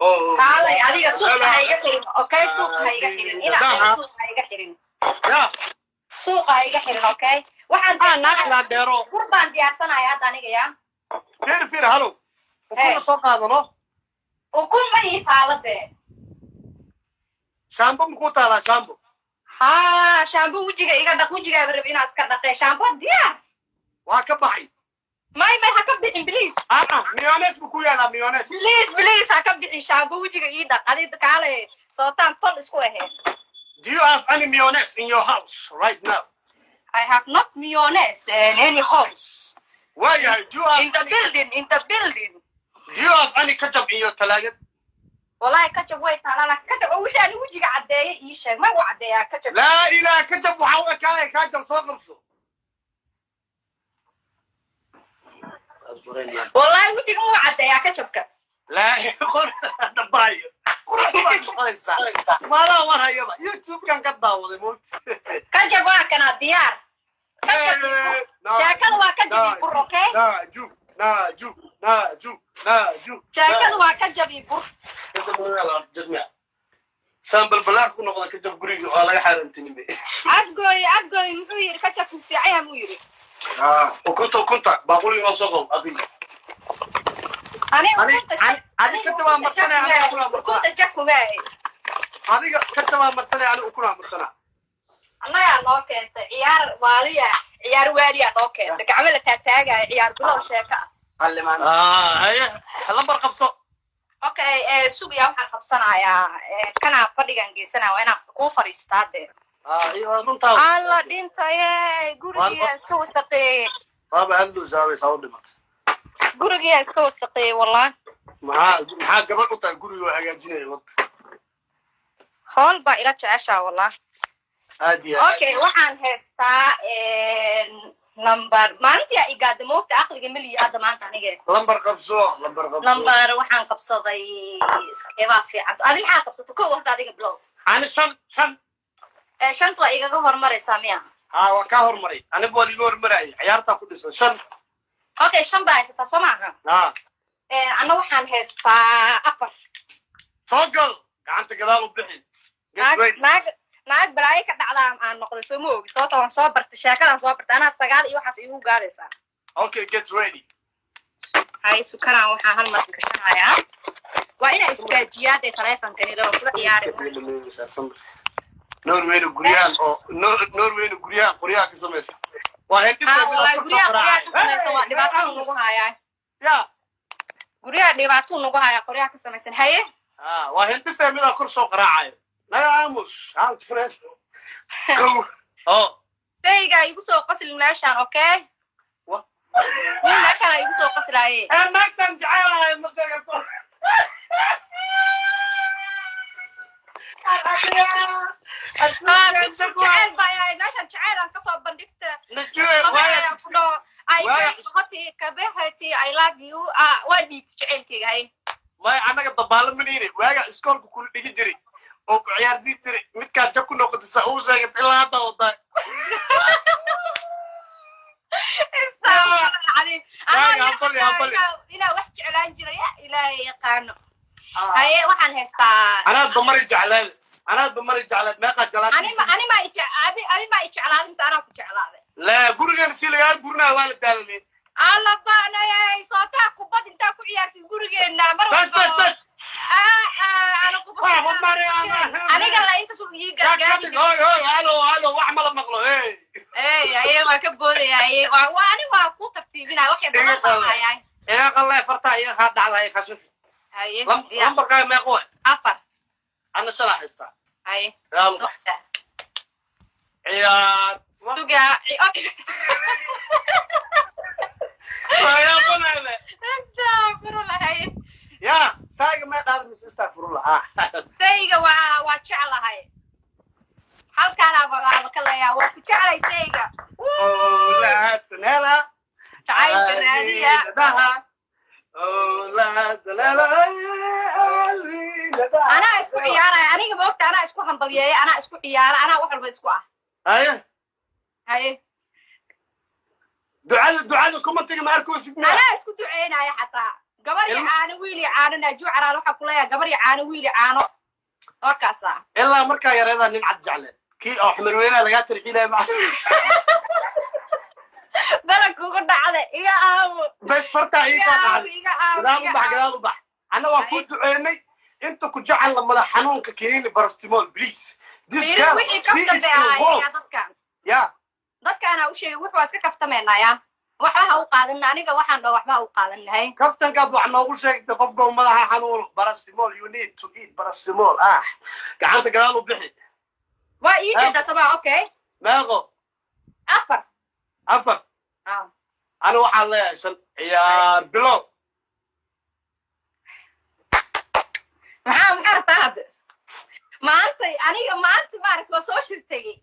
Oo Kaalay adiga, suuqa ha iga xirin, okay? Suuqa ha iga xirin ina, suuqa ha iga xirin. Ya. Suuqa ha iga xirin, okay? Waxaan Ah, naag laa dheero. Bur baan diyaarsanaya hadda aniga, ya. Fiir, fiir, halow, ukuna soo qaadano. Ukun ma ii taala dee. Shaambo makuu taalaa, shaambo? Ha, shaambo wejiga iga dhaq, wejigaaba rab inaa iska dhaqee. Shaambo diyaar. Waa ka baxay. May, may, ha ka bixin, please. Ah, mayonnaise makuu yaalaa, mayonnaise? Please, please, ha ka bixin. Shaambo wejiga ii dhaq adi, kaale, sootaan tol isku ahayd. Do you have any mayonnaise in your house right now? I have not mayonnaise in any house. Waayahay, do you have In the building, in the building. Do you have any ketchup in your talaagad? Wallahi ketchup way taalaa, laakiin ketchup oo wixii ani wejiga caddeeya ii sheeg. Ma u caddeeyaa ketchup? Laa ilaha, ketchup waxaa u ekaaya kaajal soo qabso. Wallahi wejiga muu caddeeyaa ketchupka. Laa qor dabaayo, qurux baad noqonaysaa maalaha. War hayaba YouTube-kan ka daawaday moogta. Ketchup waa kanaa, diyaar. Ketchup ii bur. Sheekada waa ketchup ii bur, okay? Naaju, naaju, naaju, naaju. Sheekada waa ketchup ii bur. Saan balbalaar ku noqda ketchup guriga waa laga xaarantinime. Afgooy, Afgooy muxuu yidhi? Ketchupku fiican yaha muu yidhi? Ukunta, ukunta baaquli inoo soo qob adiga. Aniga Adi ketchup aa marsanaya, aniga ukunaa marsanaa. Ukunta jakumaahay. Adiga ketchup aa marsanaya, aniga ukunaa marsanaa. Annagaa noo keentay ciyaar waaliya, ciyaar waaliyaa noo keentay, gacmo la taagtaagaya, ciyaar bilow sheeko ah. Ah, haye, lambar qabso. Okay, sugaya, waxaan qabsanayaa kanaa fadhigan geysanaya, waa inaan kuu fadhiistaa dee. Ah, iyo runtaa. Alla dhintaye, gurigiyaa iska wasaqeeye. Waaba hadluu saabay saa u dhimatay. Gurigiyaa iska wasaqeeye wallah. Maxaa gabadh u tahay guriga oo hagaajinaya wada? Hool baa ila jeceshaa wallah. Aad iyo aad. Okay, waxaan haystaa number. Maalintii aa igaada moogta, aqliga meliyi hadda maanta anige. Lambar qabso, lambar qabso. Number waxaan qabsaday, keebaa fiican? Adi maxaa qabsata? Kow horta adiga bilow. Ani shan, shan. Shanta waa igaga hormaraysaa miya? Ha, waa kaa hormaray, aniga waa liiga hormarayay, ciyaartaa ku dhisan shan. Okay, shan baa haysataa, soo maaha? Ha. Anna waxaan haystaa afar. Soo gal, gacanta gadaal u bixi. Get Naag ready. Naag, naag balaayo ka dhacdaa aan noqday, soo ma ogi? Sababta waan soo bartay, sheekadaan soo bartay, anaa sagaal iyo waxaas iigu gaadaysaa. Okay, get ready. Hay, sukanaan waxaan hal mar gashanayaa, waa inaa istaajiyaa dee taleefonkani loo kula ciyaari. Norwayna guryahan oo Norwayna guryahan qoryaha ka samaysa waa hindhisa. Ha, wallahi guryaha qoryaha ka samaysan waa dhibaato nagu hayaa. Ya. Guryaha dhibaatuu nagu hayaa, qoryaha ka samaysan, haye. Ah, waa hindhisa midaa kor soo qaraacayo. Naga aamus, hal fresh kow oo. Saygaa igu soo qoslin meeshaan, okay? Nin meeshaan igu soo qoslaaye. Ee, naagtan jecelahay ma sheegato. Ah, sug, sug, jeceyl baa yahay meeshaan, jeceyl aan kasoo bandhigta. Najue. Laba ku dhaho I hoti kabehati, I love you. Ah, waa dhiibta jeceylkeyga, haye. May, annaga dabaalo maniine. Waaga iskoolka kula dhigi jiray oo ku ciyaardiin jiray, midkaa jag ku noqotay sa uu sheegatay ilaa hadda wadaa. Astaghfirullah alcadiim. Saaga, hambali, hambali. Inaa wax jeclaan jiray ya Ilaahay yaqaano. Haye, waxaan haystaa. Anaad bamari jeclaad, anaad bamari jeclaad, meeqaa jeclaad? Anima adi maa i jeclaaday mise anaa ku jeclaaday? Laa, gurigan si lagaa gurnaa waa la daalamay. Alla ba'nayay, sootaa kubad intaa ku ciyaartid gurigeenna mar Bas, bas, bas. Ah, ah, ana kubad. Waa mari. Aniga la inta suu ii gargaari. Hoy, hoy, halo, halo, wax mala maqlo, hey. Ey, haye, waa ka boodaya, haye, waa ani waa ku tartiibinaya wax badan baan hayaa. Iga qalay fartaa, iga kaa dhacda, iga khasif. Haye, diyaar. Lambarkaaga meeqo waay? Afar. Ana shalaa haystaa. Haye. Yaalo. Ciyaar. Sugaa, okay. Waayaabanayle. Astaghfirullah, haye. Ya saaga mee dhaad mise astagfirullah, ah. Sayga waa jeclahay, halkaanaaba waaba ka leeyaha, waa ku jeclay sayga. Owlaadsanela. Jacaylka raadiya. Daha owlaadsanela. Anaa isku ciyaaraya aniga, moogta, anaa isku hambalyeeya, anaa isku ciyaara, anaa wax walba isku ah. Haye. Haye. Ducada, ducada commentiga ma arkoosid miya? Anaa isku duceynaya xataa. Gabar iyo caano, wiil iyo caano. Naajuu Caraal waxaa ku leeyahay gabar iyo caano, wiil iyo caano, waa kaasa. Ilaa markaa yareedaa nin cad jecleen, kii oo xamarweynaha lagaa tarxiilaya ma? Balan kugu dhacda, iga aawo. Bes, fartaa ii Iga kaa aawo. Dhacday. Iga aawo. Gadaal u Iga bax. aawo. Gadaal u bax. Anna waa kuu duceynay. Inta ku jecel madax xanuunka kiniini paracetamol, please. This Fiiri, girl, wixii she kaftan is bay ahaayeen involved. Yaa dadkan. Ya. Dadkaana u sheegay, wuxuu waa iska kaftameynaa, ya waxba ha u qaadan. Aniga waxaan dhaho waxba ha u qaadanahay. Kaftankaad wax noogu sheegtay, qofka uu madaxa xanuuno, paracetamol, you need to eat paracetamol. Ah, gacanta gadaal u bixi. Waa ii jeedaa sabaa, okay. Meeqo? Afar. Afar. Ah. Ana waxaan leeyahay shan. Ciyaar bilow. Maxaa rabtaa hadda maanta? Aniga maanta maaragta waa soo shir tegey,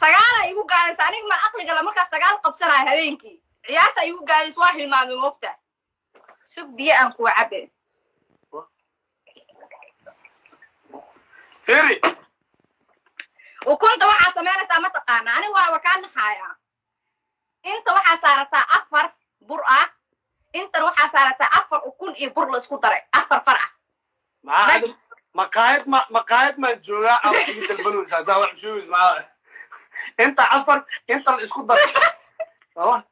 sagaala igu gaadaysa. Aniga ma aqliga la markaa 9 qabsanayo habeenkii ciyaarta igu gaadaysa, waa hilmaamay. Moogta, sug, biyo aan kuwa cabe. Firi. Ukunta waxaa samaynaysaa, ma taqaana? Aniga waaba kaa naxaaya. Inta waxaa saarataa afar bur ah, intan waxaa saarataa afar ukun iyo bur la isku daray, afar far ah. Maxaa maqaayad ma maqaayad maan joogaa ama ii dalbanaysa hadaa wax sheegaysa? Maxaa inta afar inta la isku daray?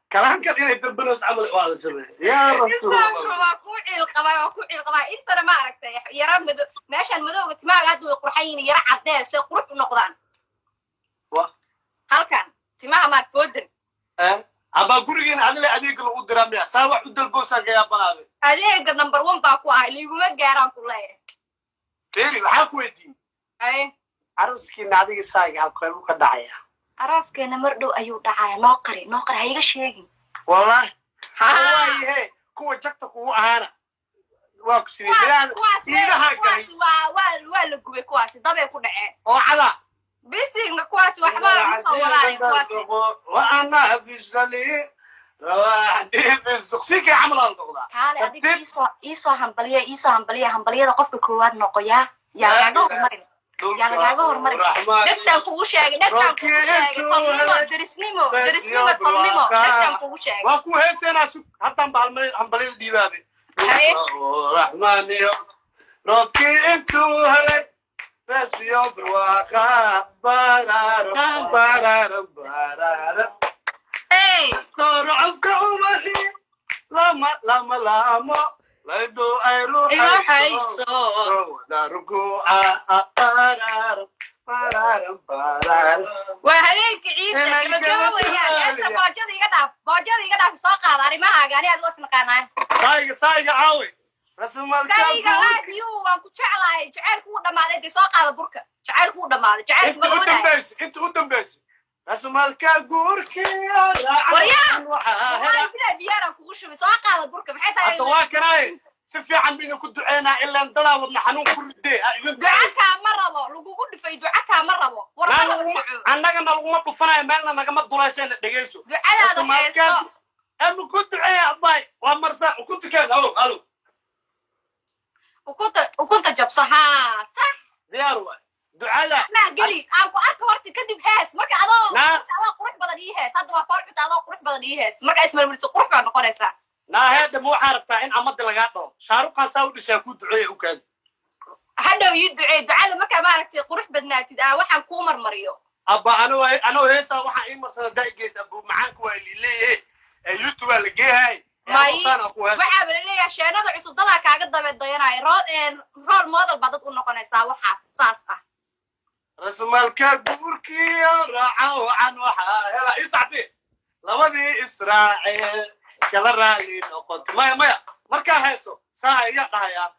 Kalaankan inay dalbanayso camal waa la sameeyay, yaa rasuul. Islaamku waa ku ciil qabaa, waa ku ciil qabaa. Intana ma aragtay yara mado, meeshaan madowga timaaga hadda way qurxan yihiin, yara caddee say qurux u noqdaan. Halkan timaha maar foodan. Abaa, gurigeena adile adeega lagu diraa miya? Saa wax u dalboosaan ka yaabanaade. Adeega number one baa ku ahay, liiguma gaaraan ku leeyahay. Firi, waxaa ku weydiiyey Ay. Aroskiina adiga saaga halkeebu ka dhacaya? Araaskeena mar dhow ayuu dhacaya. Noo qari, noo qari, ha iga sheegin. Wallahi wallahi, he kuwa jagta kugu ahaana waa ku sidee milaan iidaha galay? Kuwaasi waa la gubay, kuwaasi dabay ku dhaceen. Oo cada. Bisinga, kuwaasi waxba lagu soo wadaayo kuwaasi. وأنا في السليم sikay camal aan noqdaa. Kaale adiga. Tartiib. Iisoo hambaliya, iisoo hambaliya. Hambaliyada qofka koowaad noqoyaa, yaa lagaaga hormarin, yaa lagaaga hormarin. Dhegtaan kugu sheegay, dhegtaan kugu sheegay, tolnimo, derisnimo, derisnimo, tolnimo, dhegtaan kugu sheegay. Waa ku heeseenaa, sug, haddaan ba hambalyada dhiibaabe. Haye. Raxmaaniyo roobkii intuu helay rasiyo barwaaqa baraaro baraaro baraaro. Hey. Torcabka ubaxi lama lama laamo laydu ay ruuxayso. Ruuxayso. Wada rukuuca baraaro baraaro baraaro. Waa habeenka ciidda. Inay Gabagaba gabadhu weeyaan heesta. qaaliya. Boojada iga dhaaf, boojada iga dhaaf, soo qaada arrimahaaga, ani adigo isnaqaanaa. Saayga, saayga caawi rasmalka. Kayga raadiyo waan ku jeclahay, jacaylku wuu dhammaaday. Dee soo qaada burka, jacaylku wuu dhammaaday, jacaylku Inta u ma wadaay. dambaysa, inta u dambaysa, rasmalka guurkiyo. Waryaa! Waxaa Wallahi bilaa biyaaraan kugu shubay. Soo qaada burka, maxay tahay? Hadda waa kanaaye, si fiican ba idinku duceynaa, ilaan dadaa wadna xanuun ku ridee ha idin. Duca kaama rabo, lagugu dhufay, duca kaama rabo, war ma rabo duco. Annagana laguma dhufanayo, meelna nagama duleeshayna, dhegeyso. Ducadaada heeso. Ama ku duceeya, abay, waa marsa ukunta keen. Halo, halo. Ukunta, ukunta jabso, haa, sax. Diyaar waay ducada. Maa geli aan ku arka horta, kadib hees. Marka adoo Naa. Marka adoo qurux badan ii hees. Hadda waa fool cunta, adoo qurux badan ii hees. Marka ismarmariso qurux baa noqonaysaa. Naaheedha, ma waxaa rabtaa in amada lagaa dhaho Shaaruqaan saa u dhishaa kuu duceeya u kaadi? Hadhow ii duceey ducada markaa maaragtay qurux badnaatid, ah, waxaan kuu marmariyo. Abba, anoo anoo heesaa waxaa ii marsada daa'igeys abu macaanka waa lileeyahe ee YouTube aa la geehay. May, waxaaba laleeyahay sheenada cusub dadaa kaaga dabe dayanaya, role model baa dad u noqonaysaa, waxaas saas ah. Rasmalka guurkiyo raaca wacan waxaa hela ii sacbi labadii israacee kala raali noqoto. Maya, maya, markaa heeso saa iga dhahayaa,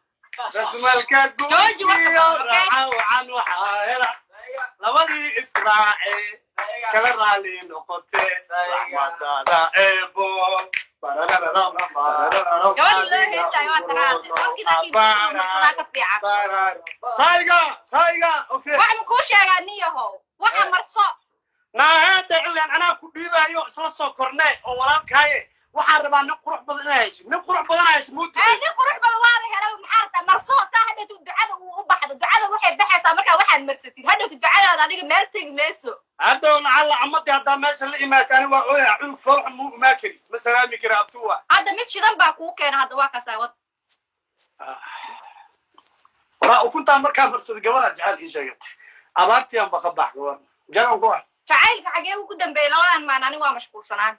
rasmalka Jooji warka guurkiyo badan, okay? raaca wacan waxaa hela labadii israacee kala raali noqote raxmadada eebo. Gabadhii loo heesaayo waa tanaade markii laakiin marsadaa ka fiican. Saayga, saayga, okay. Wax ma kuu sheegaa niyahow? Waxa marso. Naaheeda, ilaan anaa ku dhiibaayo, isla soo kornee oo walaalkaaye, waxaan rabaa nin qurux badan inaa hesho, nin qurux badan aa hesho muuti. Ee, nin qurux badan waa la helay. Maxaa rabtaa? Marso saa hadhowtu ducada uu u baxdo. Ducada waxay baxaysaa markaa waxaad marsatid. Hadhowtu ducadaada adiga meel tegi mayso. Hadhow lacalla amadii haddaa meesha la imaata, ani waa oyaa, cunug foolxun muu imaa kari ma. Ma salaami kara, abti waa. Hadda mid shidan baa kuu keena, hadda waa kasaa wad. Waraa, ukuntaa markaa marsada gabaraa jecel ii sheegatay. Abaartiyan ba ka bax gabar jagan ku ah. Jacaylka xagee ugu dambeeyay labadan maan? Ani waa mashquulsanaan.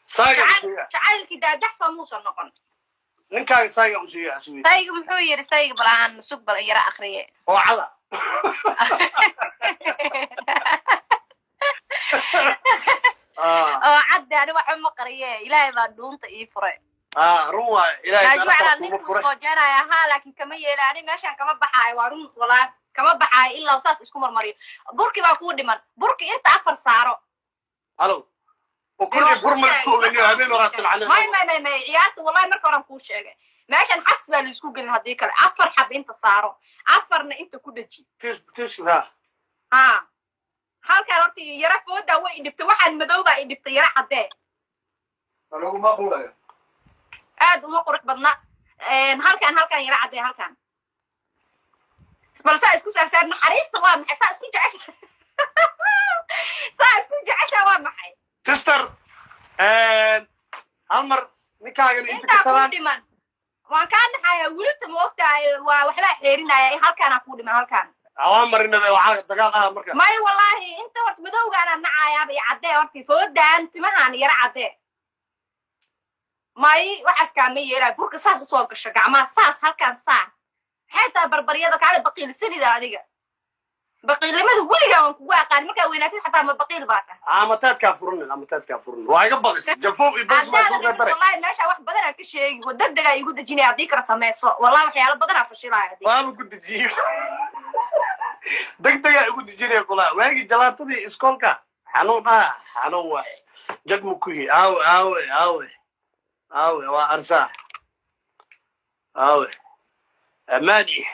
Saaga u sheega. Jacaylkii daadax soo muusan noqon. Ninkaaga saaga u sheega asuwi. Sayga muxuu yidhi? Sayga bal aan sug, bal yara akriye. Oo cada. Oo cadde, ani waxba ma qariye, Ilaahay baa dhuunta ii furay. Run waay, Ilaahay meelo kale naajuucnaa kuuma ninku furay. Isqoojeynaya haa, laakiin kama yeela, ani meeshaan kama baxaayo. Waa run, walaa kama baxaayo ilaa saas isku marmariyo. Burki baa kuu dhiman, burki inta afar saaro. Halo, ukun iyo bur ma isku oganiyo, habeen horaa silcanay. May, may, may, may, ciyaarta wallahi marka horan kuu sheegay, meeshan xabs baa laisku gelin. Haddii kale afar xab inta saaro, afarna inta ku dheji. Tish tish ha. Ha, halkaan horta yara foodaa way idhibtay, waxaan madow baa idhibtay, yara caddee. Laguma qulayo. Aad uma qurux badna. Halkaan, halkaan yara caddee, halkaan bal saa isku saarsaar. Naxariista waa maxay? Saa isku jecesha, saa isku jecesha waa maxay? Sister, hal mar ninkaagan inta intaa ka kuu salaan. Dhiman waan kaa naxayaa welita, ma ogtahay? Waa waxbaa xeerinaya, halkaanaa kuu dhiman, halkaan. Awaan marinaba waxaa dagaal ah marka. May, wallaahi inta horta madowgaanaa nacayaaba iyo caddee horta foodaan, timahaan yara caddee. May, waxaas kaama yeelaya. Burka saas usoo gasho, gacmaha saas, halkaan saa. Maxay tahay barbaryada kaale? Baqiilsanida adiga, baqiilnimada weligaa waan kugu aqaan. Markaa weynaatid xataa ma baqiil baa tahay. Amataadkaa furinin, amataadkaa furinin, waa iga badis jafoob iyo bas maa soo gadare. Wallahi meesha wax badan aan ka sheegi, degdegaa igu dejinaya. Haddii kala sameyso, wallahi waxyaalo badanaa fashilaya haddii. Waaba ku dejiyo, degdegaa igu dejinaya kulaa. Waagii jalaatadii iskoolka xanuun ah, xanuun waaye. Jag mukuhi, aawe, aawe, aawe, aawe, waa arsaa, aawe amaani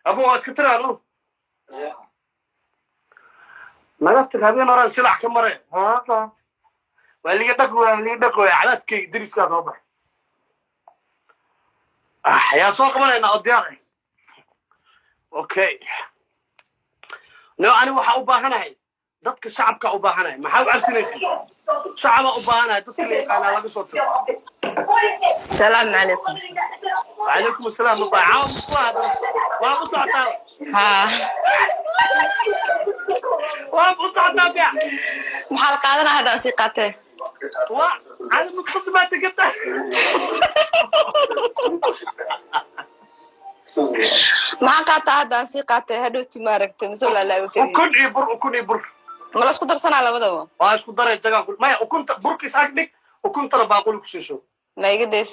abu waa iska tiraano. Naga tag, habeen horaan silac ka mare. Waa liga dhaq, waa liga dhaq, waay cadaadkayga deriskaa soo baxay. Ah, yaa soo qabanaynaa oo diyaar ah. Okay, no, ani waxaa u baahanahay dadka shacabka u baahanahay. Maxaa u cabsinaysa? Shacaba u baahanahay, dadka la yaqaanaa laga soo tago. السلام عليكم. وعليكم السلام. Mabaa caawa musqulaha waa u socotaa? ها. Waa u socotaa biya? Maxaa la qaadanaa haddaan sii qaatee? Waa cali musqus maa deganta. Maxaan qaataa haddaan sii qaatee? Hadhowti maaragtay masoo laalaabi kariyo. Ukun iyo bur, ukun iyo bur. Ma la isku darsanaa labadaba? Waa isku daray jagaan ku maya. Ukunta burka is ag dhig, ukuntana baaquli kusii shub. Ma iga days.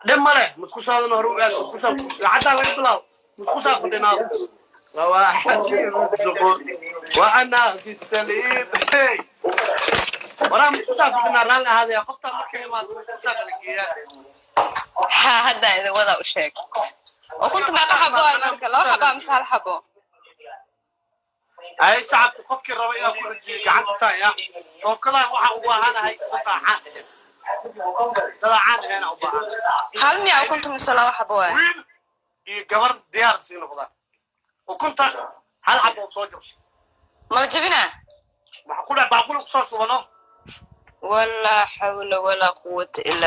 Dhib male, musqushaadana hore u aad. Musqushaa lacagtaa laga bilaabo, musqushaa fadhinaa. وأنا في السليم hey. Waraa, musqushaa fadhinaa, raalli ahaadaya. Qoftaa markay imaado musqushaa kala geeyaa. Haa, haddaan idin wadaa u sheeg. Ukunta meeqa xabo ah marka? Laba xabaa mise hal xabo? Ay, shacabku, qofkii raba inaa ku rajiyo gacanta saaya tookadaan. Waxaan u baahanahay dadaa caan ahayn, dadaa caan ahayn u baahan. Hal miya ukunta mise laba xabo waay? Wiil iyo gabar diyaar sii noqdaan. Ukunta hal xabo soo jabso. Ma la jebinaa? Maxaa ku dhac? Baaquli kusoo shubano. Walaa xawla walaa quwata ilaa